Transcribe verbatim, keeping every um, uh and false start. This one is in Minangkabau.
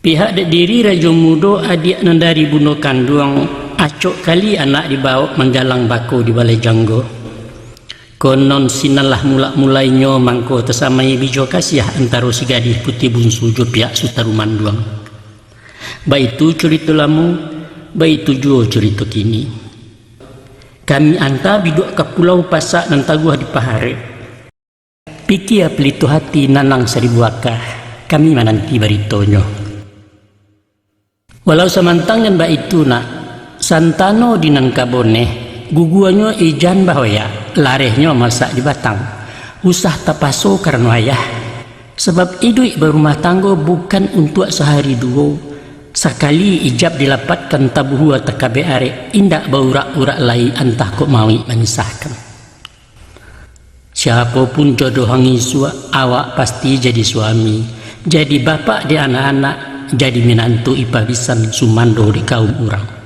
Pihak dek diri Rajo Mudo, adiak nan dari bundo kanduang, acok kali anak dibawok manjalang bako di balai janggo. Konon sinan lah mulak-mulainyo mangko tasamai bijo kasiah antaro si gadih Puti Bunsu jo pihak Suta Rumanduang. Baitu curito lamo, baitu juo curito kini. Kami anta biduak ka pulau pasak nan taguah di paharek. Pikia palito hati nanang saribu aka, kami mananti baritonyo. Walau samantang jan baitu nak, santano di nan ka boneh, guguanyo ijan bahoyak, larehnyo masak di batang. Usah tapaso karano ayah. Sabab iduik barumah tanggo bukan untuak sahari duo. Sakali ijab dilapatkan tabuhua takabek arek, indak baurak-urak lai antah kok mauik manyusahkan. Siapo pun jodoh ang isuak, awak pasti jadi suami, jadi bapak di anak-anak, jadi minantu ipa bisan sumando di kaum urang.